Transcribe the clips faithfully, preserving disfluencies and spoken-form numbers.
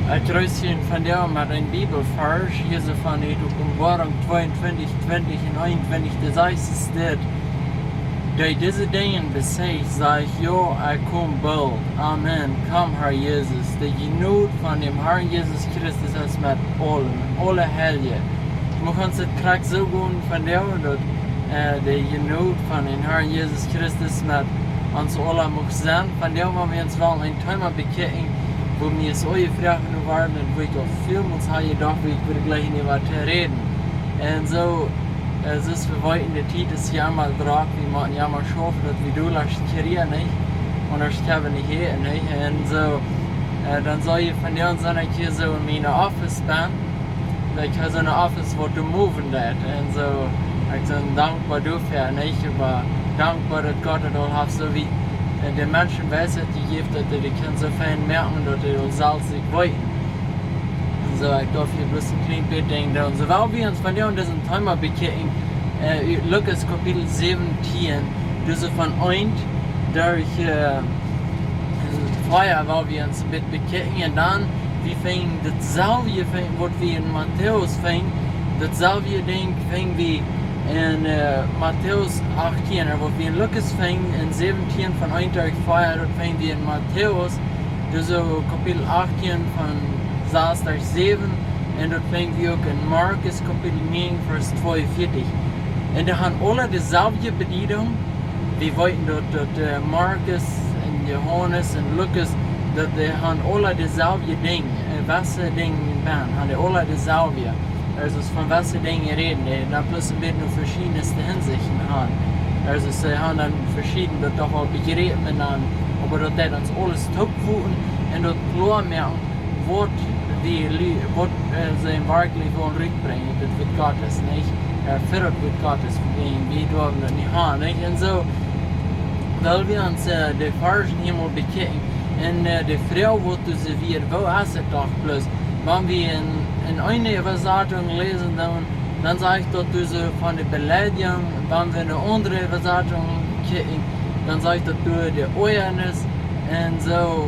Ekj grieet junt vondoag met een Bibelvarsch, hia soo von de Openboarunk tweeuntwintich, twintich un eenuntwintich, dee sajcht dit: Dee dise Dinja besecht, sajcht: Jo, ekj kom boolt. Amen. Komm, Herr Jesus. De Jnod von däm Herrn Jesus Christus es met aule, aule Heilje. Wie kjennen et krakjt soo gonen vondoag, daut, äh, de Jnod von däm Herrn Jesus Christus met ons aula mucht sennen. Vondoag woa wie ons wellen een Thema bekjikjen, wua mie es uk jefroacht worden, un wua ekj aul väl mol hab jedocht, wua ekj wudd jlikj äwa to räden. Un soo, äh, soo aus wie weeten, de Tiet es emma drock, wie motten emma schaufen, daut wie derchkjrieen, nich? Aundasch kjenn wie nich hia, nich? Un soo, äh, dan saul jie vondoag seenen, daut ekj hia soo en miene Office ben. Daut ekj hab soo een Office, waut to moven deit. Un soo, ekj sie dankboa doafäa, nich? Oba dankboa, daut Gott daut aul haft, soo wiet, äh, de Menschen Weisheit jejäft, daut dee kjennen soo fein moaken, daut dee aul selfst sikj weeten. Un soo, ekj doaf hia bloos een kjlien bät Dinj doonen. Soo, woa wie ons vondoag disen Thema bekjikjen, äh, ut Lukas Kapitel säwentieen, dise von eent derch, äh, vea, woa wie ons een bät bekjikjen. Un dan, wie finjen dautselwje, finj-, waut wie en Matäus finjen, dautselwje Dinj finj wie en, äh, Matäus achtieen, un waut wie en Lukas finjen, en säwentieen von eent derch vea, daut finj wie en Matäus, dise Kapitel achtieen von sas derch säwen, un daut finj wie uk en Markus Kapitel näajen, Varsch tweeunvieetich. Un dee haben aula deeselwje Bediedunk. Wie weeten daut, daut, äh, Markus un Johanes un Lukas, daut dee haben aula deeselwje Dinj, äh, waut see Dinj benn, haben dee aula deeselwje. Aulsoo von waut see Dinj räden, dee dan bloos een bät en veschiedne Hinsichten haben. Aulsoo see haben dan veschieden daut doch aul bejräpen un dan, oba daut deit ons aules toopvoten un daut kloa moaken, waut wie lie-, waut, äh, see werkjlich wellen rutbrinjen, daut Wuat Gottes, nich? Äh, fa daut Wuat Gottes, wie, wie derwen daut nich haben, nich? Un soo, well wie ons, äh, de Varschen hia mol bekjikjen. Un, äh, de Froag, waut doa soo wia, woo es et doch bloos? Wan wie en, en eene Äwasatunk läsen, dan, dan sajcht daut doa soo von de Beleidigung, wan wie en eene aundre Äwasatunk kjikjen, dan sajcht daut doa de Oajanis. Un soo,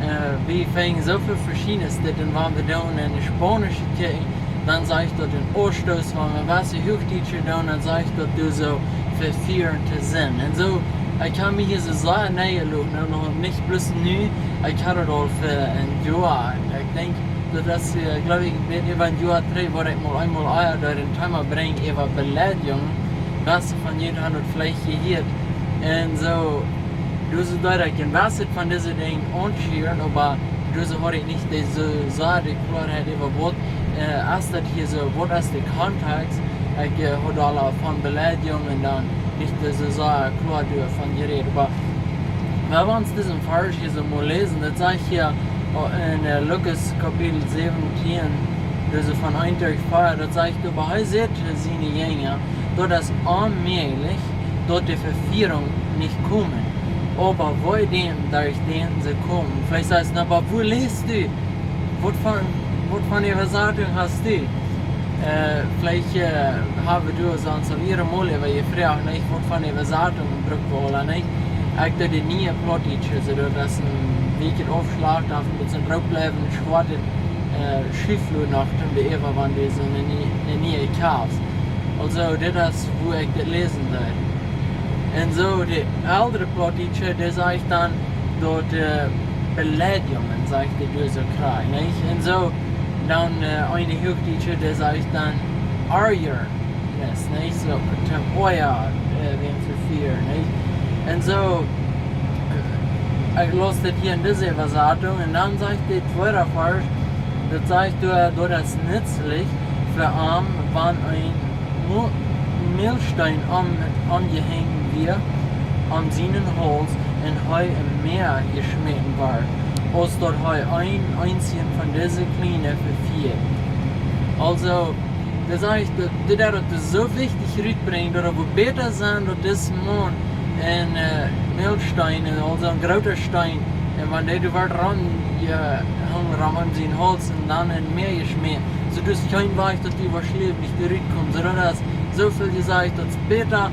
äh, wie finjen soo väl veschiednet, un wan wie dan en de Spaunische kjikjen, dan sajcht daut en Aunstoos, wan wie waut Huachdietsche doonen, dan sajcht daut doa soo vefieren to sennen. Un soo, ekj hab mie hia soo sea nenjeloten, nu noch nich bloos nu, ekj hab daut aul fa een Joa. Ekj denkj, daut es, äh, jleew ekj, een bät äwa een Joa trigj, wua ekj mol eemol ea doa een Thema brinj äwa Beleidigung, waut von junt haben daut veleicht jehieet. Un soo, doa soo daut ekj en waut von dise Dinj aunschieren, oba doa soo haud ekj nich dise sea de Kloaheit äwa waut, äh, es daut hia soo, waut es de Kontext? Ekj, äh, haud aul von Beleidigung un dan nich dise sea kloa doavon jerät. Oba wan wie ons disen Varsch hia soo mol läsen, daut sajcht hia, äh, en, äh, Lukas Kapitel säwentieen, dise von eent derch vea, daut sajcht: Oba hee säd to siene Jinja: Daut es onmäajlich, daut de Vefierunk nich komen. Oba wee dän, derch dän see komen. Veleicht sajchst du: Na, oba wua läst du? Waut von, waut von Äwasatunk hast du? Äh, veleicht, äh, hab wie doa soo aul eenje Mol äwa jefroacht, nich? Waut von Äwasatunk bruck wie aula, nich? Ekj doo de niee Plautdietsche, soo daut es een bät Aufschlag, doa mott een droop bliewen, schwoate, äh, Schieflud noch, toom de äwa, wan du soo ne nie-, ne niee kjafst. Aulsoo, dit es, woo ekj dit läsen wudd. Un soo, de eldre Plautdietsche, dee sajcht dan, daut, äh, Beleidigungen, sajcht dee, doa soo krakjt, nich? Un soo, dan, äh, eene Huachdietsche, dee sajcht dan Arjer, nich? Soo, toom Oaja, äh, wäm vefieren, nich? Un soo, äh, ekj läs dit hia en dise Äwasatunk, un dan sajcht dit tweede Varsch, daut sajcht doa, daut es nutzlich fa am, wan een Mu-, Mielsteen om, omjehongen wia om sienen Hauls un hee em Mäa jeschmäten wort, aus daut hee een eensja von dise Kjliene vefieed. Aulsoo, daut sajcht, daut, daut, daut es soo wichtich rutbrinjen, daut et wudd bäta sennen, daut dis Maun een, äh, Mielsteen, aulsoo een groota Steen, un wan dee doa wort rom, jo, hunk rom om sienen Hauls un dan em Mäa jeschmäten. Soo, daut es kjeen Wajch, daut dee woascheinlich doa rutkomen. Soo daut es soo väl jesajcht, daut es bäta,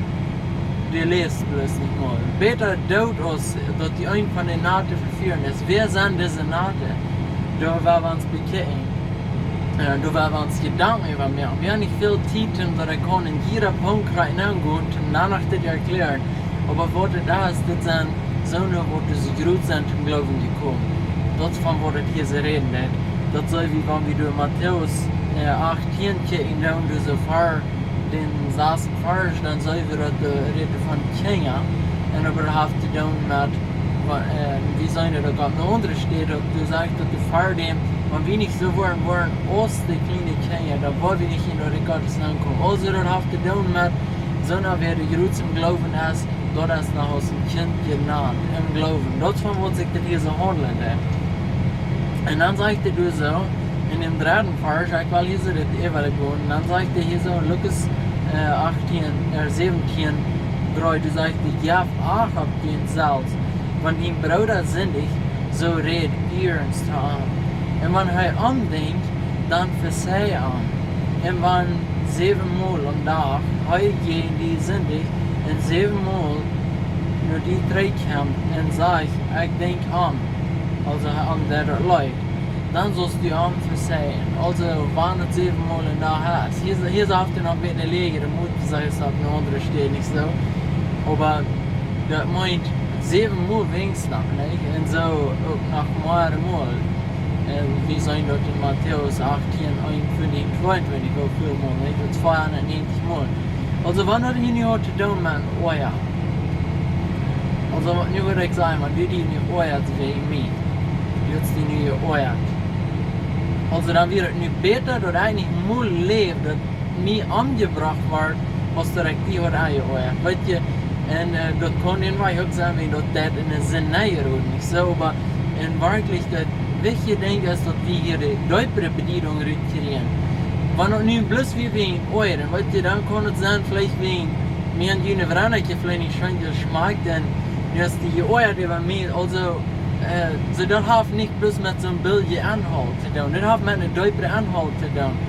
dee läst bloos nich mol. Bäta doot aus daut dee eent von de Naten vefieren es. Wäa sent dise Naten? Doa woa wie ons bekjikjen. Äh, doa woa wie ons Jedanken äwa moaken. Wie haben nich väl Tiet, om daut ekj kaun en jieda Punkt rein aungonen, om dan noch dit erkjlären. Oba waut et es, dit sent soone, waut soo groot sent em Gloowen jekomen. Daut es von waut et hia soo räden deit. Daut soo aus wan wie derch Matäus, äh, achtieen kjikjen, dan derch soo ver dän sassten Varsch, dan seenen wie daut, äh, räden von Kjinja. Un oba daut haft to doonen met, wa-, äh, wie seenen daut opp eene aundre Städ, daut doa sajcht daut doa ver däm, wan wie nich soo woaren, woaren aus de kjliene Kjinja, dan woa wie nich en daut Rikj Gottes nenkomen. Aulsoo daut haft to doonen met, soona wäa groot em Gloowen es, daut es noch aus een Kjint jenant, em Gloowen. Daut es von waut sikj dit hia soo haundelt, ä. Un dan sajcht hee doa soo, en däm dredden Varsch, ekj well hia soo dit äwagonen, dan sajcht hee hia soo en Lukas, äh, achtieen, äh, säwentieen, dree, doa sajcht hee: "Jeft acht opp junt selfst. Wan dien Brooda sindicht, soo räd iernst to am. Un wan hee omdenkjt, dan vesaj am. Un wan säwen mol aum Dach hee jäajen die sindicht, un säwen mol no die trigjkjemt un sajcht: Ekj denkj om," aulsoo hee om daut leet, "dan saust du am vesajen." Aulsoo, wan et säwen mol aum Dach es. Hia, hia haft hee noch een bät läajre Moot, daut es opp eene aundre Städ nich soo. Oba daut meent säwen mol weens noch, nich? Un soo uk noch mea mol. Un wie seenen daut en Matäus achtieen, eenuntwintich, tweeuntwintich, woo väl mol, nich? Daut es veahundatnäajentich mol. Aulsoo, wan daut hia nu haft to doonen met Oaja. Aulsoo, nu wudd ekj sajen, wan du die nu oajast wäajen mie. Du hast die nu jeoajat. Aulsoo, dan wia et nu bäta, daut ekj nich mol läw, daut mie omjebrocht wort, aus daut ekj die haud aunjeoajat. Weetst du, un, äh, daut kaun een Wajch uk sennen, wan daut deit en de Sind nenn, ooda nich soo, oba en Werkjlichkjeit, daut wichtje Dinkj es, daut wie hia de deepre Bediedunk rutkjrieen. Wan daut nu bloos wia wäajen Oaja, weetst du, dan kaun et sennen, veleicht wäajen, mie un june Wrenakje veleicht nich scheen jeschmakjt, un nu es die jeoajat äwa mie, aulsoo, äh, soo daut haft nich bloos met soon billjen Enhault to doonen. Dit haft met een deepren Enhault to doonen.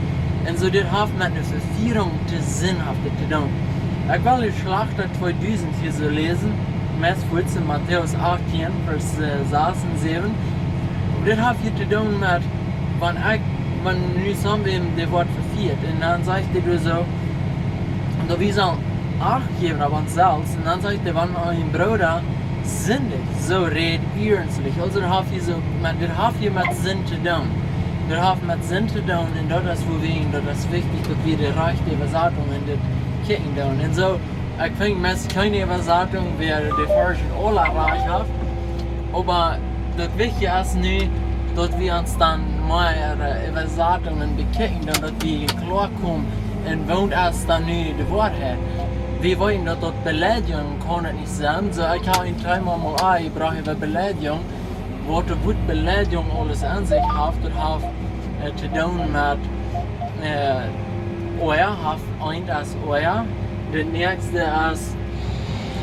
Un soo, dit haft met eene Vevierunk to Sind haft dit to doonen. Ekj well ut Schlachter tweedusent hia soo läsen, meist fuaz en Matäus achtieen, Varsch, äh, sas un säwen. Oba dit haft hia to doonen met, wan ekj, wan nu soon wäm, dee woat vevieet. Un dan sajcht hee doa soo, daut wie sellen acht jäwen opp ons selfst. Un dan sajcht hee, wan een Brooda sindicht, soo räd iernstlich. Aulsoo, daut haft hia soo, met, daut haft hia met Sind to doonen. Daut haft met Sind to doonen, un daut es wuarom, daut es wichtich, daut wie de rajchte Äwasatunk en dit kjikjen doonen. Un soo, ekj finj meist kjeene Äwasatunk, waut de Varschen aula rajcht haft. Oba daut wichtje es nu, daut wie ons dan mea, äh, Äwasatungen bekjikjen, dan daut wie kloa komen, un waut es dan nu de Woarheit. Wie weeten, daut daut Beleidigung kaun et nich sennen. Soo, ekj hab een Thema mol aunjebrocht äwa Beleidigung, waut daut Wuat Beleidigung aules aun sikj haft. Daut haft, äh, to doonen met, äh, Oaja, haft eent es Oaja. Daut näakjste es,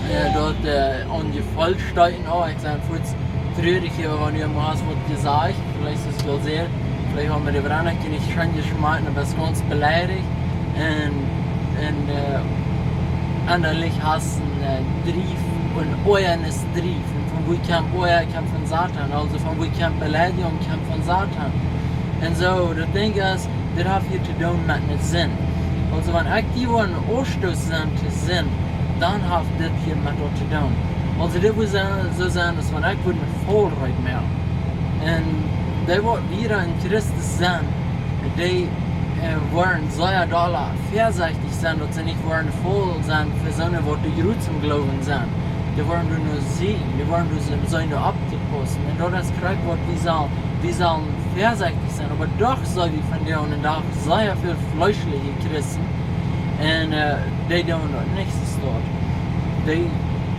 äh, daut, äh, aun Jefeel stoten. Oh, ekj sie fuaz trurich äwa, wan du mol hast waut jesajcht. Veleicht es et väl sea, veleicht haft mie de Wrenakje nich scheen jeschmakjt, oba best gaunz beleidicht. Un, un, äh, ennalich hast een, äh, Drift, een Oajanis Drift. Un von wua kjemt Oaja? Kjemt von Soton. Aulsoo von wua kjemt Beleidigung? Kjemt von Soton. Un soo, daut Dinkj es, dit haft hia to doonen met eene Sind. Aulsoo, wan ekj die woa aunstoten to Sind, dan haft dit hia met daut to doonen. Aulsoo, dit wudd sennen, soo sennen, aus wan ekj wudd met Faulheit moaken. Un dee, waut wieda en Christus sent, dee, äh, woaren sea dolla väasechtich sennen, daut see nich woaren faul sennen fa soone, waut doa groot em Gloowen sent. Dee woaren doa no seenen, dee woaren doa seenen, seenen doa opptopaussen. Un daut es krakjt waut wie sellen, wie sellen väasechtich sennen. Oba doch sent wie vondoag dän Dach sea väl fleeschliche Christen. Un, äh, dee doonen daut nich soo stoakj. Dee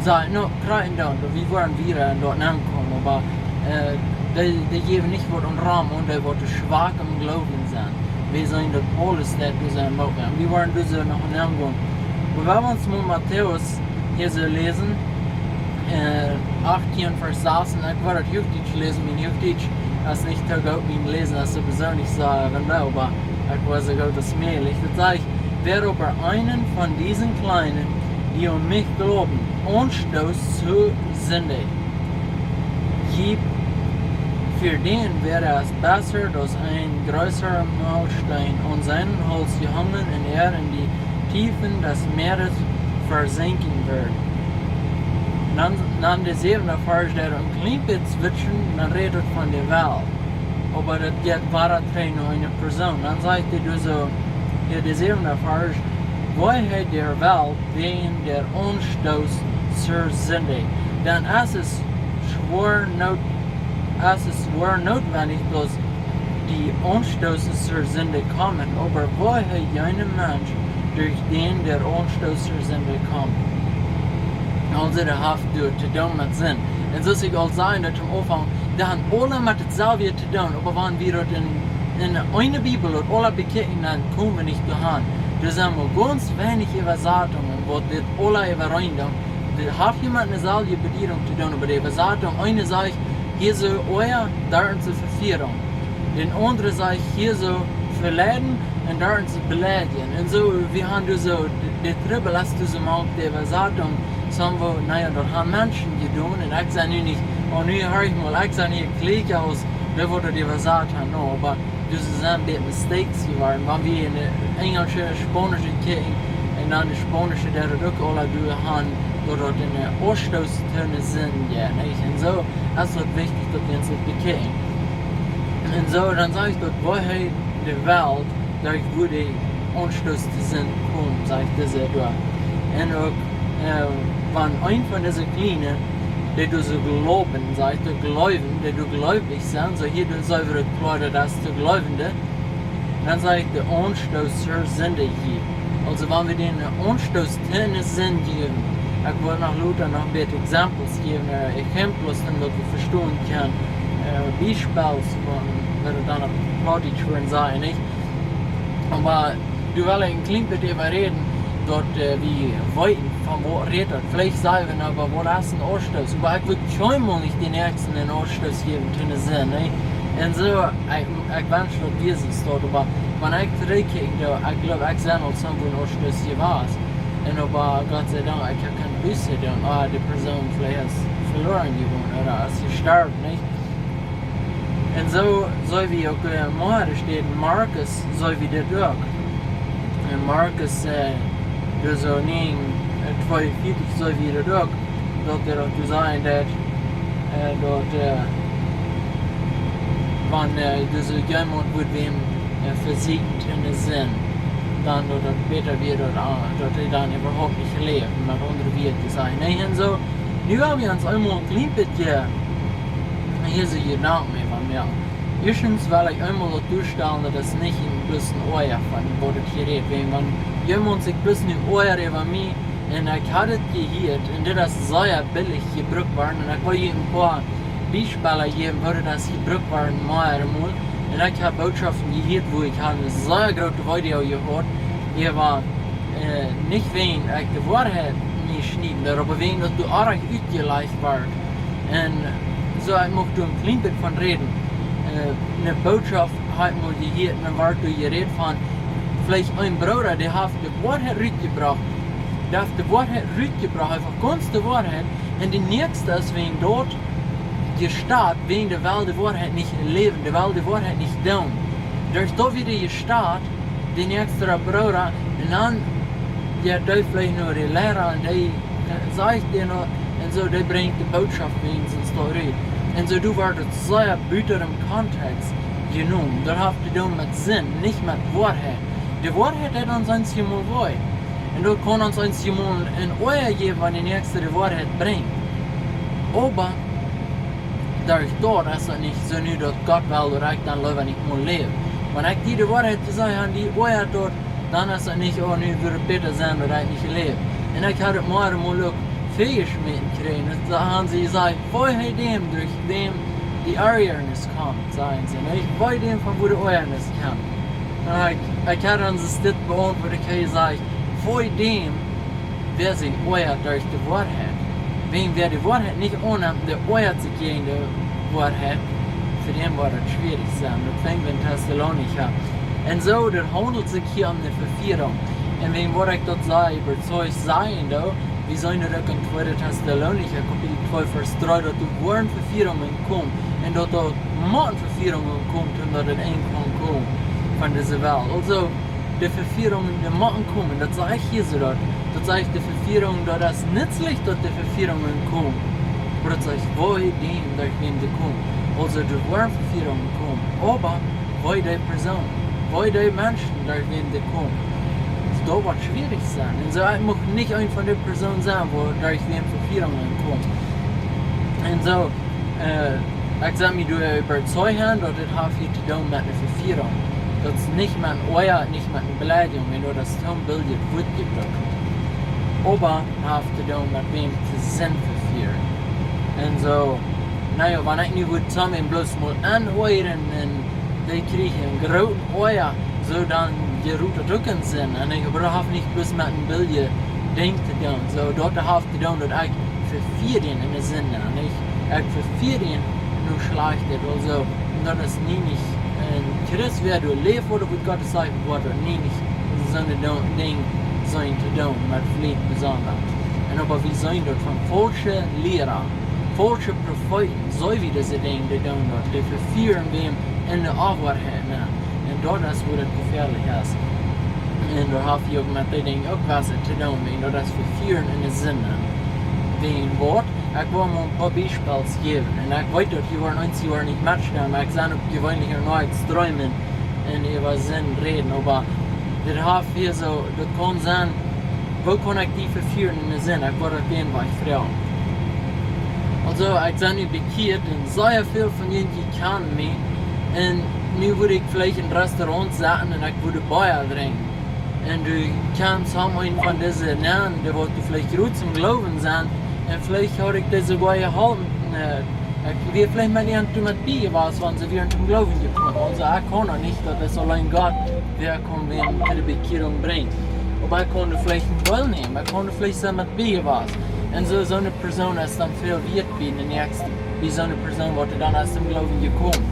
sajen, no, krakjt dan, daut wie woaren wieda doa aunkomen, oba, äh, dee, dee jäwen nich waut aum Rom, un dee waut schwak em Gloowen sent. Wie seenen daut Paulus daut doa sajcht, un wie woaren doa soo noch aungonen. Oba wan wie ons mol Matäus hia soo läsen, äh, achtieen, Varsch sastieen, ekj woa daut Huachdietsch läsen, mien Huachdietsch es nich soo goot, mien Läsen es sowieso nich soo, äh, wundaboa, oba ekj woa soo goot aus mäajlich. Daut sajcht: "Wer aber einen von diesen Kleinen, die an mich glauben, anstößt zur Sünde, gibt Für den wäre es besser, dass ein größerer Maulstein an seinen Hals gehangen und er in die Tiefen des Meeres versinken würde. Dan, dan de säwende Varsch, dee een kjlien bät switchen, dan rät et von de Welt. Oba daut jeit wada trigj no eene Persoon. Dan sajcht hee doa soo, hia de säwende Varsch: Wehe der Welt wegen der Anstoß zur Sünde. Denn es ist schwer not-, es ist schwer notwendig, dass die Anstöße zur Sünde kommen, aber wehe jenem Mensch, durch den der Anstoß zur Sünde kommt. Aulsoo, daut haft doa to doonen met Sind. Un soo aus ekj aul säd, daut aum Aunfank, daut haft aules met daut selwje to doonen, oba wan wie daut en, en eene Bibel daut aules bekjikjen, dan komen wie nich doaraun. Doa sent mau gaunz weinich Äwasatungen, waut dit aules äwareen doonen. Daut haft nich met de selwje Bediedunk to doonen, oba de Äwasatunk, eene sajcht, hia soo Oaja, doa es Vefieren. De aundre sajcht, hia soo veleiden un doa es beleidjen. Un soo, wie haben doa soo, de, de Trubbel es doa soo mank de Äwasatunk, soo wie, na jo, daut haben Menschen jedonen, un ekj saj nu nich, oh, nu hia ekj mol, ekj saj nich, ekj kjlieekj aus, dee woat daut äwasat haben, no, oba doa sent bät Mistakes jeworden, wan wie en de enjelsche, spaunsche kjikjen, un dan de spaunsche, dee daut uk aule doa haben, daut daut en de Anstoß to ne Sind, jo, nich? Un soo es daut wichtich, daut wie ons daut bekjikjen. Un soo, dan sajcht daut, wehe de Welt, derch woo de Anstoß to Sind kjemt, sajcht dise doa. Un uk, äh, wan eena von dise Kjliene, dee doa soo jleewen, sajcht, dee jleewen, dee doa jleewich sent, soo hia, dee soo wada kloa, daut es de Jleewende, dan sajcht, de Anstoß zur Sünde jäwen. Aulsoo, wan wie dän Anstoß to ne Sind jäwen, ekj well noch lota noch een bät Examples jäwen, äh, Exempels, daut wie vestonen kjennen, äh, Biespels von, waut et dan opp Plautdietsch wudden sajen, nich? Oba doa well ekj een kjlien bät äwa räden, daut, äh, wie weeten, von waut rät et. Veleicht sajen wie, oba waut es een Anstoß? Oba ekj well kjeenmol nich dän Näakjsten een Anstoß jäwen to ne Sind, nä? Un soo, ekj, ekj wensch daut Jesus daut, oba wan ekj trigjkjikj, dan, ekj jleew, ekj sie aul soo een Anstoß jewast. Un oba Gott sei Dank, ekj hab kjeene Buße jedonen, ah, de Persoon veleicht es veloaren jegonen, ooda es jestorwen, nich? Un soo, soo aus wie uk, äh, morjen steit, Markus, soo aus wie dit uk. Un Markus, äh, doa soo näajen, äh, tweeunvieetich, soo aus wie dit uk, daut hee daut to sajen deed, äh, daut, äh, wan, äh, doa soo jemaunt wudd wäm, äh, vesieekjen to ne Sind, dan daut et bäta wia, daut, äh, daut hee dan äwahaupt nich läft, met aundre Wieed to sajen. Nä, un soo, nu well wie ons eemol een kjlien bät hia soo Jedanken äwa moaken. Ieeschtens well ekj eemol daut tostalen, daut es nich een bloos een Oaja von waut ekj hia räd. Wan, wan jemaunt sikj bloos nu oajat äwa mie, un ekj hab et jehieet, un dit es sea billich jebrukt worden, un ekj well junt een poa Biespels jäwen, woo daut es jebrukt worden, mea emol. Un ekj hab Bootschoften jehieet, woo ekj hab een sea grootet Video jehieren, äwa, äh, nich wäajen ekj de Woarheit nich schnieden, oba wäajen daut doa oajch utjelajcht wort. Un soo, ekj mucht doa een kjlien bät von räden. Äh, eene Bootschoft hab ekj mol jehieet, un dan wort doa jerät von, veleicht een Brooda, dee haft de Woarheit rutjebrocht. Dee haft de Woarheit rutjebrocht, eefach gaunz de Woarheit. Un de näakjste es wäajen daut jestorwen, wäajen dee well de Woarheit nich läwen, dee well de Woarheit nich doonen. Derch daut wia dee jestorwen, de näakjste Brooda, un dan, jo, dee veleicht no de Liera, un dee, äh, sajcht dee noch, un soo, dee brinjt de Bootschoft wäajens ons doa rut. Un soo, doa wort et sea buta däm Kontext jenomen. Daut haft to doonen met Sind, nich met Woarheit. De Woarheit deit ons eenjemol wee. Un daut kaun ons eenjemol een Oaja jäwen, wan de näakjste de Woarheit brinjt. Oba derch daut es et nich soo nu daut Gott well daut ekj dan leewa nich mea läw. Wan ekj die de Woarheit jesajcht hab, die oajat daut, dan es et nich, oh, nu wudd et bäta sennen daut ekj nich läw. Un ekj hab et mol, mol uk väajeschmäten jekjräajen. Dan haben see jesajcht, wehe däm, derch wäm de Arjnis kjemt, sajen see, nä? Wehe däm, von wua de Arjnis kjemt. Un ekj, ekj hab dan soo dit beauntwuat, ekj hab jesajcht, wehe däm, wäa sikj oajat derch de Woarheit. Wäajen wäa de Woarheit nich aunnemt, dee oajat sikj jäajen de Woarheit. Fa däm woat et schwierich sennen. Daut finj wie en Tessalonicha. Un soo, daut haundelt sikj hia om eene Vefierunk. Un wäajen waut ekj daut saj, äwazeicht sennen doo, wie seenen daut uk en tweede Tessalonicha, Kapitel twee, Varsch dree, daut doa woaren Vefierungen komen. Un daut doa Motten Vefierungen komen, daut et een kaun komen von dise Welt. Aulsoo, de Vefierungen, dee motten komen. Daut sajcht hia soo, daut, daut sajcht, de Vefierungen, daut es nützlich, daut de Vefierungen komen. Oba daut sajcht, woo dee, derch wäm dee komen. Aulsoo, doa woaren Vefierungen komen. Oba woo dee Persoon, woo dee Menschen, derch wäm dee komen. Daut woat schwierich sennen. Un soo, ekj mucht nich een von dee Persoonen sennen, woo derch wäm Vefierungen komen. Un soo, äh, ekj sie mie doa äwazeicht, daut dit haft hia to doonen met eene Vefierung. Daut es nich met eene Oaja, nich met eene Beleidigung, un daut es een bildjet Wuat jebrukt. Oba haft to doonen met wäm to sennen vefieren. Un soo, na jo, wan ekj nu wudd toom bloos mol aunhieren un dee kjrieen een grooten Oaja, soo dan jie rut daut uk en Sind. Un ekj, oba daut haft nich bloos met een bildjet Dinkj to doonen. Soo, daut haft to doonen daut ekj vefieren en de Sind. Un ekj, ekj vefieren nu schlajchtet. Aulsoo, un daut es nie nich, een Christ, wäa doa läft, woat daut Gott sien Wuat, woat nie nich soone Do-, Dinj sennen to doonen, met Fliet besonda. Un oba wie seenen daut von faulsche Liera, faulsche Profeeten, soo aus dise Dinj, dee doonen daut, dee vefieren wäm en de Onwoarheit nenn. Un daut es, woo daut jefäalich es. Un daut haft hia uk met dee Dinj uk waut to doonen, wäajen daut es vefieren en de Sind. Wäajen waut? Ekj well mol een poa Biespels jäwen. Un ekj weet daut jie woaren eent, jie woaren nich metstemmen, oba ekj sie uk jeweenlich noch nich extrem en, en äwa Sind räden, oba dit haft hia soo, daut kaun sennen, woo kaun ekj die vefieren en de Sind? Ekj woa daut dän Wajch froagen. Aulsoo, ekj sie nu bekjieet un sea väl von junt kjanen mie. Un nu wudd ekj veleicht en een Restaurant setten un ekj wudd Bia drinkjen. Un du kjemst aun een von dise nenn, dee woat veleicht goot toom Gloowen sennen. Un veleicht haud ekj dee soogoa jeholpen. Äh, ekj wia veleicht met an toom met bie jewast, wan see wieren toom Gloowen jekomen. Aulsoo, ekj kaun noch nich, daut es auleen Gott, wäa kaun wäm to de Bekjierunk brinjen. Oba ekj kaun veleicht een Deel nämen, ekj kaun veleicht sennen met bie jewast. Un soo, soone Persoon es dan väl wieet bie de näakjste, bie soone Persoon, waut dan es toom Gloowen jekomen.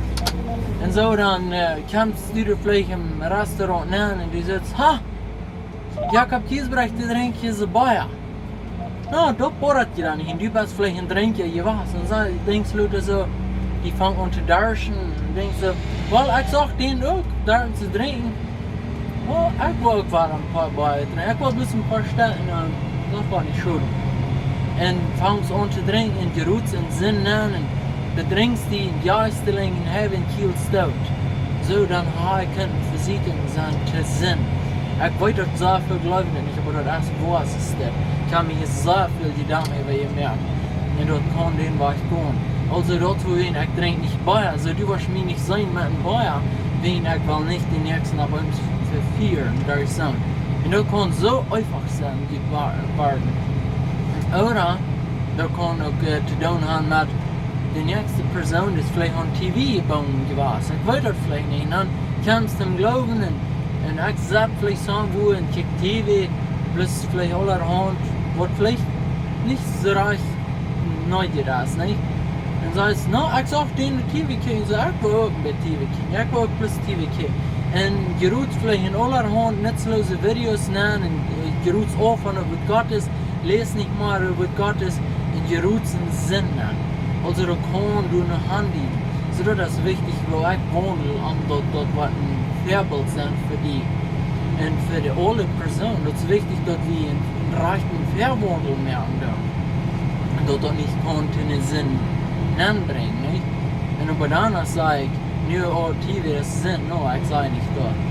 Un soo dan, äh, kjemst du veleicht em Restaurant nenn un du sajchst: "Ha! Jakob Giesbrecht, dee drinkjt hia soo Bia." Na, daut bodat die dan nich. Du best veleicht een Drinkja jewast. Un soo, denkjst du soo, die fangt aun to darschen. Un denkjst soo: "Well, ekj sach dän uk, doa to drinkjen. Well, ekj well uk waut een poa Bia drinkjen. Ekj well bloos een poa Stekja, un daut woat nich scheen." Un fangst aun to drinkjen un jerätst en Sind nenn un bedrinkjst die un jeist die lang en Heaven kjeel stoot. Soo, dan ha ekj kunt vesieekjen sennen to Sind. Ekj weet, daut sea väl jleewen daut nich, oba daut es woa, es dit. Ekj hab mie sea väl Jedanken äwa jemoakt. Un daut kaun dän Wajch gonen. Aulsoo, daut woo ekj, ekj drinkj nich Bia. Soo, du woascht mie nich seenen met een Bia, wäajen ekj well nich dän näakjsten opp eemol vefieren, doa es soo. Un daut kaun soo eefach sennen, dit wa-, woaren. Ooda daut kaun uk, äh, to doonen han met de näakjste Persoon, dee es veleicht aun T V jebungen jewast. Ekj weet daut veleicht nich. Un dan kjemst du toom Gloowen un, un ekj sett veleicht soo wua un kjikj T V, bloos veleicht aulahaunt, waut veleicht nich soo rajcht needich es, nä? Un sajchst: "Na, ekj sach dän T V kjikjen, soo ekj well uk een bät T V kjikjen, ekj well uk bloos T V kjikjen." Un jerätst veleicht en aulahaunt nutzlose Videos nenn un, äh, jerätst auf von daut Wuat Gottes, läst nich mea daut Wuat Gottes un jerätst en Sind nenn. Aulsoo, daut kaun derch een Handy. Soo, daut es wichtich, woo ekj waundel, om daut, daut woat een Väabilt sennen fa die. Un fa de aule Persoon, daut es wichtich, daut wie een, een rajchten Väawaundel moaken doonen. Un daut daut nich kaun en de Sind nenbrinjen, nä? Un oba dan, aus saj ekj, nu, oh, T V es Sind, no, ekj saj nich daut.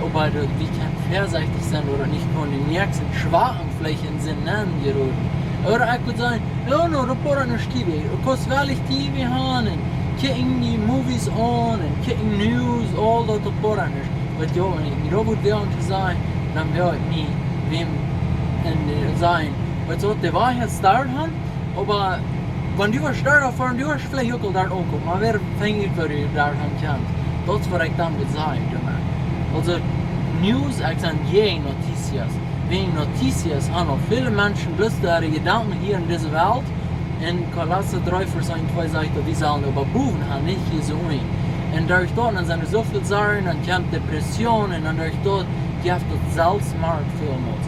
Oba daut, wie kjennen väasechtich sennen, daut daut nich kaun dän näakjsten Schwachen veleicht en Sind nenjeroden. Ooda ekj wudd sajen: "Jo, no, daut bodat nich T V. Du kaust woll T V han un kjikjen die Movies aun un kjikjen News, aul daut, daut bodat nich." Waut jo, un ekj, daut wudd woaren to sajen, dan wudd ekj nich wäm en, äh, sajen. Waut soo, dee woat hia stoakj han, oba wan du woascht doa foaren, du woascht veleicht uk aul doa aunkomen, oba wäa fangt ut, wua du doa han kjemst? Daut es waut ekj dan wudd sajen, doamet. Aulsoo, News, ekj sie jäajen Noticias. Wäajen Noticias han aul väle Menschen bloos äare Jedanken hia en dise Welt. En Kolossa dree Varsch eent, twee sajcht daut, wie sellen äwa bowen han, nich hia soo unjen. Un derch daut, dan sent doa soo väl Sorjen, dan kjemt Depression, un dan derch daut jeft daut Selfstmoord väl mea.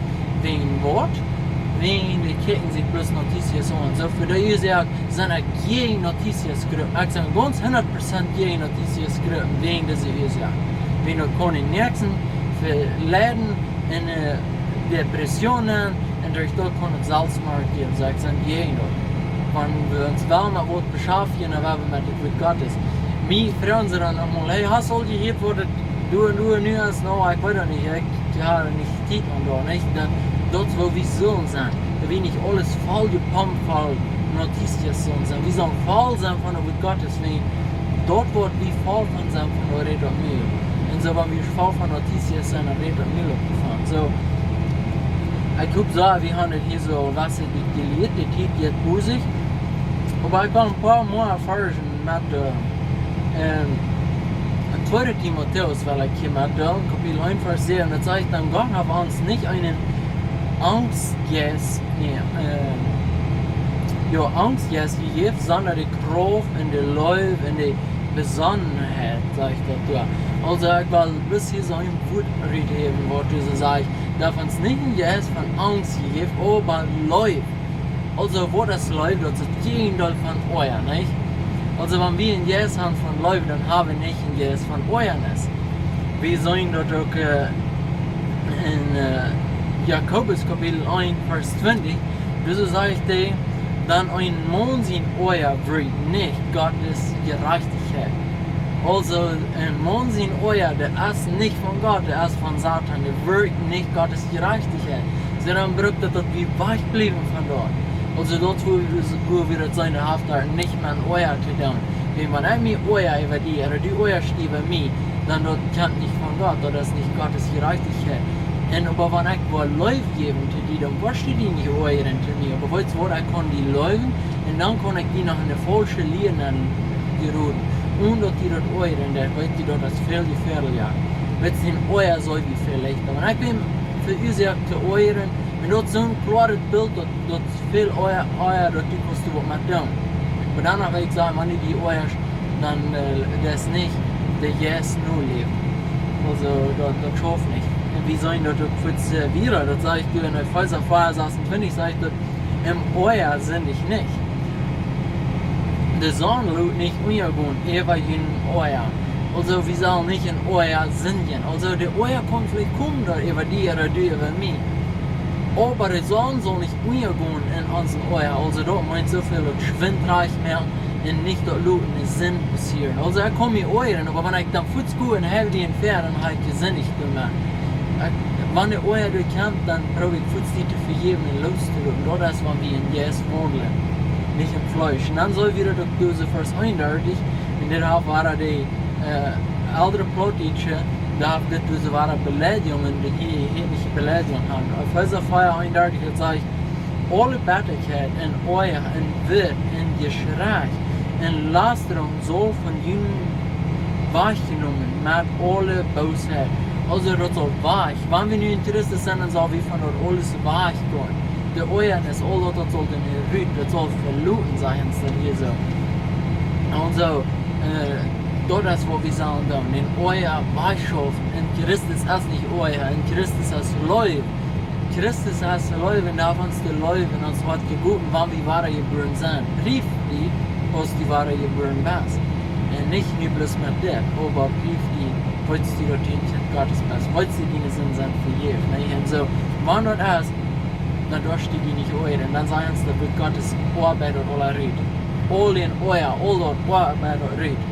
Wäajen waut? Wäajen dee kjikjen sikj bloos Noticias aun. Soo, fa dee Uasoak sie ekj jäajen Noticias Gruppen. Ekj sie gaunz hundat Prozent jäajen Noticias Gruppen wäajen dise Uasoak. Wäajen daut kaun dän Näakjsten veleiden en, äh, Depressionen un derch daut kaun et Selfstmord jäwen. Soo, ekj sie jäajen daut. Wan wie ons wellen met waut beschaftjen, dan woa wie met daut Wuat Gottes. Mie froagen see dan emol: "Hey, hast aul jehieet waut et doa un doa nu es?" "No, ekj weet daut nich. Ekj hab nich Tiet aun doa, nich?" Dan, daut es woo wie sellen sennen. Daut wie nich aules voll jepompt, voll Noticias sellen sennen. Wie sellen voll sennen von daut Wuat Gottes, wäajen daut woat wie voll von sennen von daut rät daut mea. Un soo, wan wie voll von Noticias sellen, dan rät daut mea uk doavon. Soo, ekj hop soo, wie haben et hia soo, waut see die, die lieet, dee Tiet jeit bosich. Oba ekj well een poa mea Varzen met, äh, ähm, tweede Timotäus well ekj hia met deelen, Kapitel eent, Varsch säwen, daut sajcht dan: "Gott haft ons nich eenen Angstjeist, nä, äh, jo, Angstjeist jejäft, sonda de Krauft un de Leew un de Besonnenheit", sajcht daut doa. Aulsoo, ekj well bloos hia soo een Wuat rut häwen, waut doa soo sajcht, daut haft ons nich een Jeist von Angst jejäft, oba Leew. Aulsoo, waut es Leew? Daut es daut Jäajendeel von Oaja, nich? Aulsoo, wan wie een Jeist haben von Leew, dan haben wie nich een Jeist von Oajanis. Wie seenen daut uk, äh, en, äh, Jakobus Kapitel eent, Varsch twintich, doa soo sajcht hee: "Dan een Maun sien Oaja wirkjt nich Gottes Jerajchtichkjeit." Aulsoo, een Maun sien Oaja, daut es nich von Gott, daut es von Soton, dee wirkjt nich Gottes Jerajchtichkjeit. Soo, dan brukt daut, daut wie wajchbliewen von doa. Aulsoo, daut, woo wie, woo wie daut seenen, haft doa nich met een Oaja to doonen. Wan, wan ekj mie oaja äwa die, ooda du oajascht die äwa mie, dan daut kjemt nich von Gott, daut es nich Gottes Jerajchtichkjeit. Un oba wan ekj woa Leew jäwen to die, dan woascht du die nich oajren to mie. Oba weetst waut, ekj kaun die leewen, un dan kaun ekj die noch en de faulsche Lia nenjeroden. Onen daut die daut oajren deit, weetst du, daut es väl jefäadlicha. Weetst du, een Oaja saul wie väl leichta. Wan ekj bie veruasoakt to oajren, un daut es soon kloaret Bilt, daut, daut es väl ea, ea daut du kaust doa waut met doonen. Oba dan noch, wan ekj saj, wan du die oajascht, dan, äh, daut es nich de Jeist no läwen. Aulsoo, daut, daut schauft nich. Un wie seenen daut uk fa, äh, wieda, daut sajcht doa en Efeesa vea, sasuntwintich, sajcht daut: "Em Oaja sindicht nich. De Sonn lot nich unjagonen äwa jun Oaja." Aulsoo, wie sellen nich em Oaja sindjen. Aulsoo, de Oaja kaun veleicht komen doa äwa die ooda du äwa mie. Oba de Sonn saul nich unjagonen en onsen Oaja. Aulsoo, daut meent soo väl, daut schwind rajcht moaken un nich daut loten de Sind passieren. Aulsoo, ekj kaun mie oajren, oba wan ekj dan fuaz go un hab dee en Fäa, dan hab ekj jesindicht doamet. Ekj, wan de Oaja doa kjemt, dan proow ekj fuaz die to vejäwen un loos to loten. Daut es, wan wie em Jeist waundlen, nich em Fleesch. Un dan soo wieda daut doa soo Varsch eenundartich, un dit haft wada de, äh, eldre Plautdietsche, doa haft dit doa soo wada Beleidigungen, dee hia, hia nich Beleidigung haben. Efeesa vea eenundartich, daut sajcht: "Aule Bettakjeit un Oaja un Wut un Jeschrajcht un Lastarunk saul von junt wajchjenomen met aule Boosheit." Aulsoo, daut saul wajch. Wan wie nu en Christus sent, dan sell wie von daut aules wajchgonen. De Oajanis, aul daut, daut saul dan rut, daut saul veloten, sajcht et hia soo. Aulsoo, äh, daut es, waut wie sellen doonen. Dän Oaja wajchschaufen. En Christus es nich Oaja, en Christus es Leew. Christus es Leew, un doa haft ons de Leew en ons Hoat jegoten, wan wie wada jebuaren sent. Prief die, aus du wada jebuaren best. Un nich nu bloos met dit, oba prief die, weetst du, daut du een Kjint Gottes best, weetst du, diene Sinden sent vejäft, nä? Un soo, wan daut es, dan doascht du die nich oajren, dan sajcht et, daut Wuat Gottes oabeit daut aula rut. Aul dän Oaja, aul daut oabeit daut rut.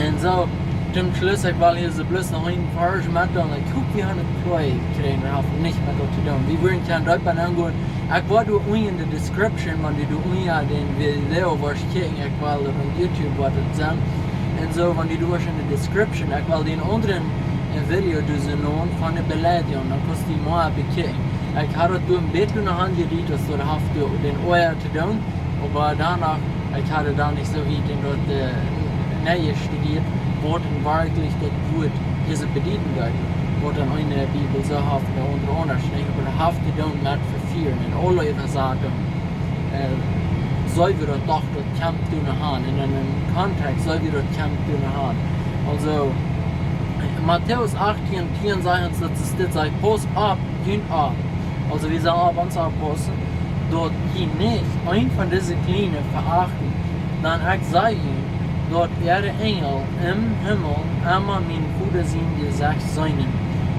Un soo, toom Schluss, ekj well hia soo bloos noch een Varsch metdeelen. Ekj hop, wie haben et kloa jekjräajen, daut haft nich met daut to doonen. Wie wellen kjeen deepa aungonen. Ekj woa doa unjen en de Description, wan du doa unjen dän Video woascht kjikjen, ekj well daut opp YouTube woat et sennen. Un soo, wan du doa woascht en de Description, ekj well dän aundren, äh, Video doa soo nämen von de Beleidigung, dan kaust du mol bekjikjen. Ekj hab daut doa een bät doa aunjediet, daut daut haft doa dän Oaja to doonen. Oba doano, ekj haud dan nich soo wiet en daut, äh, nä jestudieet, waut dan werkjlich daut Wuat hia soo bedieden deit. Waut dan eene Bibel soo haft, de aundre aundasch, nä? Oba daut haft to doonen met vefieren un aule äare Sachen. Äh, soo wie daut doch, daut kjemt doa no aun. En een Kontext, soo wie daut kjemt doa no aun. Aulsoo, Matäus achtieen tieen sajcht ons, daut es dit, sajcht: "Pausst opp, junt opp. Also wie sellen opp ons oppaussen, daut jie nich een von dise Kjliene veachten, dan ekj saj junt, daut äare Enjel em Himmel emma mien Voda sien Jesecht seenen,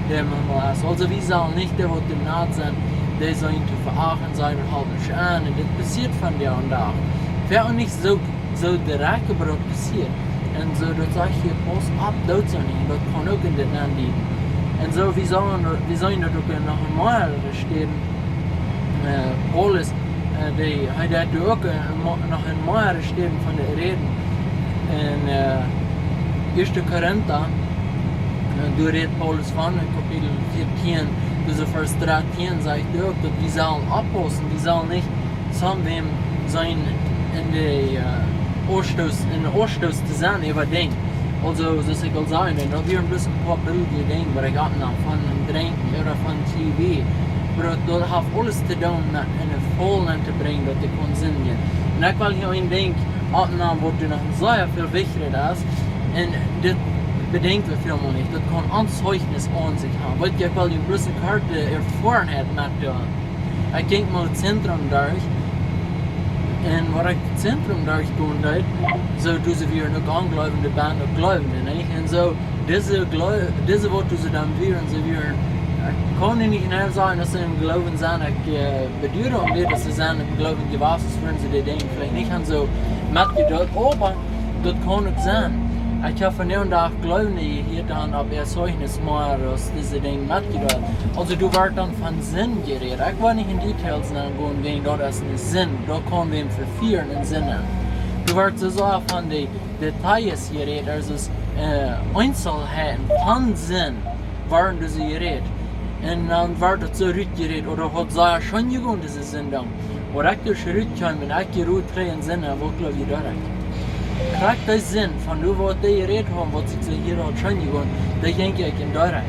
dee em Himmel es. Also wie sellen nich dee, waut doa naut sent, dee sent to veachten, sent un halpen scheen. Un dit passieet vondoag dän Dach. Väl nich soo, soo direkt, oba daut passieet. Un soo, daut sajcht hia, pauss opp, doot soo nich. Daut kaun uk en dit nendieden. Un soo, wie sellen, wie sellen daut uk en noch en mea Städen, äh, Paulus, äh, dee, hee deed uk, äh, mo-, noch en mea Städen von dit räden. En, äh, Ieeschte Korinta, äh, doa rät Paulus von, en Kapitel vieetieen, dise Varsch drettieen, sajcht hee uk, daut wie sellen oppaussen, wie sellen nich soo wäm sennen en de, äh, Aunstoot, en de Aunstoot to sennen äwa Dinja. Also, soo aus ekj aul säd, daut wieren bloos en poa bilje Dinja, waut ekj oppnaum, von Drinkjen ooda von T V. Oba daut, daut haft aules to doonen met en de Faul nenn to brinjen, daut dee kaun sindjen. Un ekj well hia een Dinkj oppnämen, waut doa noch sea väl wichtja es. Un dit bedenkj wie väl mol nich. Daut kaun een Zeichnis aun sikj haben. Weet jie, ekj well junt bloos ne korte Erfoarenheit metdeelen. Ekj jinkj mol daut Zentrum derch. Un wan ekj daut Zentrum derchgonen deed, soo, dise wieren uk Onjleewende, benne uk Jleewende, nich? Un soo, dise Jleu-, dise, waut dise dan wieren, see wieren, ekj kaun nich jeneiw sajen, daut see em Gloowen sent. Ekj, äh, beduaren, om daut see sent em Gloowen jewast, wieren see dee Dinja veleicht nich aun soo metjedeelt, oba daut kaun uk sennen. Ekj hab vondoag Jleewende jehieet, dee haben opp äa Zeichnis mea aus dise Dinja metjedeelt. Also, doa woat dan von Sind jerät. Ekj well nich en Details nenn gonen, wäajen daut es ne Sind. Daut kaun wäm vefieren en Sind. Doa woat soo sea von de Details jerät, also, äh, Eenzelheiten von Sind woaren doa soo jerät. Un dan woat daut soo rutjerät, ooda haft sea scheen jegonen, dise Sind dan. Waut ekj doa rut kjeem, wan ekj hia rut trigj en Sind, waut jleew jie doa? Krakjt dee Sind, von doa waut dee jerät haben, waut sikj soo hia haft scheen jegonen, dee jinkj ekj en doa.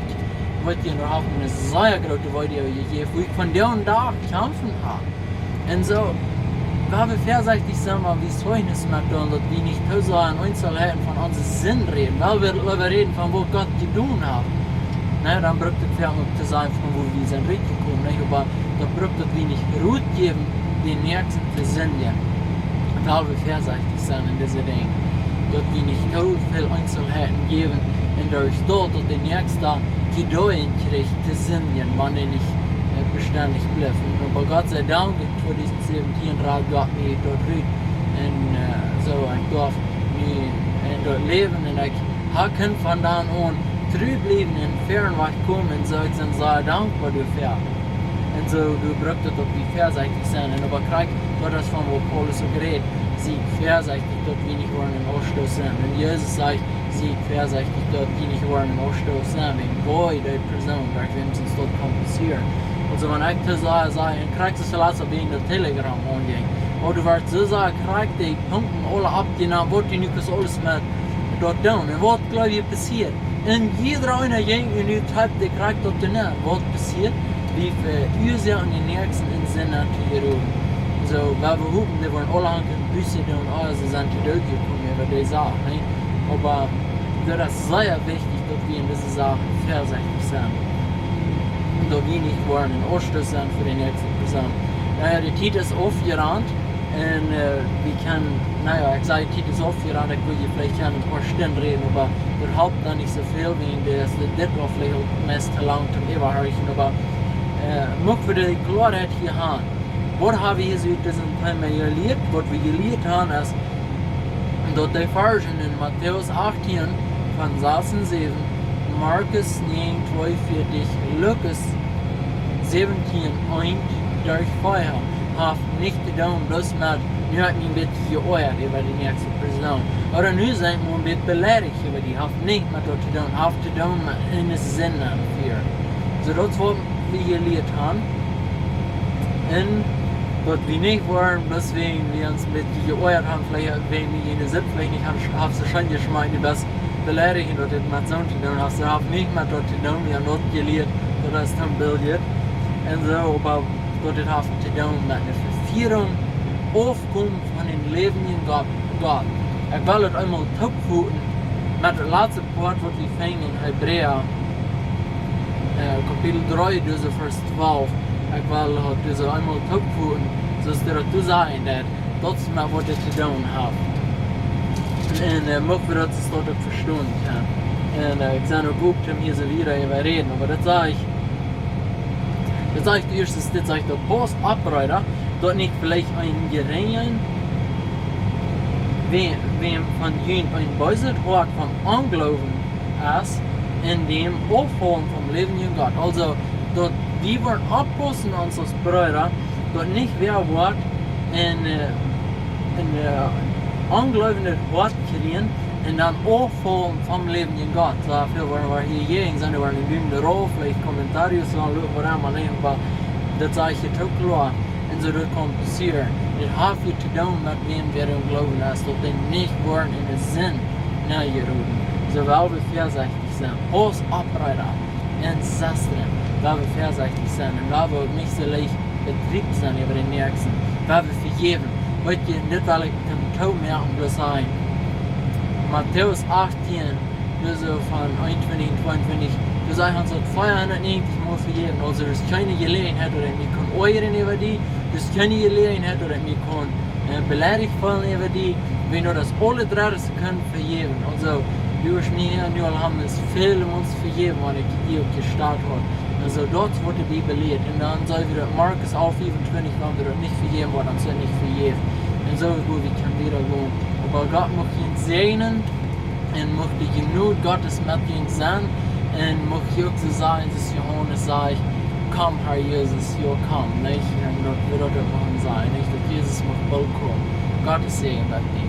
Weet jie, doa hab ekj ne sea groote Video jejäft, woo ekj vondoag dän Dach kjamfen hab. Un soo, wan wie väasechtich sent, wan wie Zeichnis metdeelen, daut wie nich too sea en Eenzelheiten von onse Sind räden, wiels wie doaräwa räden von waut Gott jedonen haft. Na, dan brukt et väl uk to sajen von woo wie sent rutjekomen, nich? Oba daut brukt daut wie nich rutjäwen, dän Näakjsten to sindjen. Wiels wie väasechtich sent en dise Dinja. Daut wie nich too väl Eenzelheiten jäwen un doaderch daut, daut de Näakjsta Jedeeden kjricht to sindjen, wan dee nich, äh, bestendich blift. Un oba Gott sie Dank, en tweedusent säwentieen rad Gott mie doa rut un, äh, soo, ekj darf nu en daut läwen un ekj ha-, kaun von dan aun tru bliewen un väaren wajch komen un soo, ekj sie sea dankboa doafäa. Un soo, doa brukt et daut wie väasechtich sent. Un oba krakjt, daut es von waut Paulus uk rät, sie väasechtich, daut wie nich woaren en Aunstoot sennen. Un Jesus sajcht, sie väasechtich, daut jie nich woaren en Aunstoot sennen, wäajen woo dee Persoon, daut wäm sent daut kaun passieren. Also, wan ekj to sajen, sajen, un krakjt soo latst opp en de Telegram aunjinkj, ooda woat soo sajen, krakjt dee Punkten aule oppjenomen, waut dee nu bloos aules met daut doonen. Un waut jleew jie passieet? Un jieda eena jinkj un nu teipt dee krakjt daut doa nenn. Waut passieet? Wie veuasoaken dän Näakjsten en Sind to jeroden. Soo, wan wie hopen, dee woaren aule aun Buße doonen, aulsoo sent dee doot jekomen äwa dee Sach, nä? Oba daut es sea wichtich, daut wie en dise Sach väasechtich sent. Daut wie nich woaren en Aunstoot sennen fa de näakjste Persoon. Na jo, de Tiet es aufjerant. Un, äh, wie kjennen, na jo, ekj saj, Tiet es aufjerant, ekj wudd veleicht kjennen en poa Stunden räden, oba daut halpt dan nich soo väl, wäajen daut es dit Mol veleicht uk meist too lang toom äwahorchen, oba, äh, mucht wie de Kloaheit hia haben. Waut ha wie hia soo ut disen Teema jelieet? Waut wie jelieet haben es, daut de Varschen en Matäus achtieen von sas un säwen, Markus näajen tweeunvieetich, Lukas säwentieen eent derch vea haft nich to doonen bloos met, nu ha ekj mie en bät jeoajat äwa de näakjste Persoon. Ooda nu sie ekj mau en bät beleidicht äwa dee, haft nich met daut to doonen, haft to doonen met en de Sind nenn fieren. Soo daut es waut wie jelieet haben. Un daut wie nich woaren, bloos wäajen wie ons en bät jeoajat haben, veleicht wäajen wie en de Sitt veleicht nich haben, haft soo scheen jeschmakjt, du best beleidicht un daut haft met soont to doonen, haft, haft nich met daut to doonen, wie haben daut jelieet, daut es dan biljet. Un soo, oba daut haft to doonen met ne Vefierunk, aufkomen von dän läwendjen Gott, Gott. Ekj well daut eemol toopvoten met daut latste Poat, waut wie finjen en Hebräa, äh, Kapitel dree, dise Varsch twalf. Ekj well daut du soo eemol toopvoten, soo aus daut du sajen, daut daut es mau waut dit to doonen haft. Un äh, mucht wie daut soo uk vestonen kjennen. Un äh, ekj sie uk opp, om hia soo wieda äwa räden, oba daut saj ekj, daut saj ekj ieescht, dit saj ekj, daut pauss opp, Breeda, daut nich veleicht een jerinjen, wäm, wäm von junt een beeset Hoat von Ongloowen es, un däm aufhoolen vom läwendjen Gott. Aulsoo, daut wie woaren oppaussen, ons aus Breeda, daut nich wäa woat een, äh, een äh, ongleewjet Hoat kjrieen un dan aufhoolen vom läwendjen Gott. Soo, väl woaren wie hia jäajen sennen, woaren en Dumen rauf, veleicht comentarios, soo, luk, waut emma, nä, oba daut saj ekj hia uk kloa. Un soo daut kaun passieren. Dit haft hia to doonen met wäm wäa em Gloowen es, daut dee nich woaren en de Sind nenjeroden. Soo well wie väasechtich sennen. Pauss opp, Breeda un Sestren, well wie väasechtich sennen. Un well wie uk nich soo leicht bedrieecht sennen äwa dän Näakjsten. Well wie vejäwen. Weet jie, un dit well ekj toom Enj moaken, bloos sajen. Matäus achtieen, Varsch von eenuntwintich un tweeuntwintich, doa sajcht hee, daut veahundatnäajentich mol vejäwen. Aulsoo, daut es kjeene Jeläajenheit, daut ekj mie kaun oajren äwa die, daut es kjeene Jeläajenheit, daut ekj mie kaun äh, beleidicht feelen äwa die, wan daut es aule dree, daut see kjennen vejäwen. Aulsoo, du woascht mie nu aul haben, es väl mol vejäwen, waut ekj die uk jestat hab. Aulsoo, daut woat de Bibel lieet. Un dan sajcht hee daut Markus alf vieeuntwintich, wan wie daut nich vejäwen, woat ons daut nich vejäft. Un soo, woo wie kjennen wieda gonen. Oba Gott mucht junt säajnen un mucht de Jnod Gottes met junt sennen. Un mucht jie uk soo sajen, soo aus Johanes sajcht: "Komm, Herr Jesus, jo, komm", nich? Un daut wie daut uk motten sajen, nich? Daut Jesus mucht boolt komen. Gott säajen junt.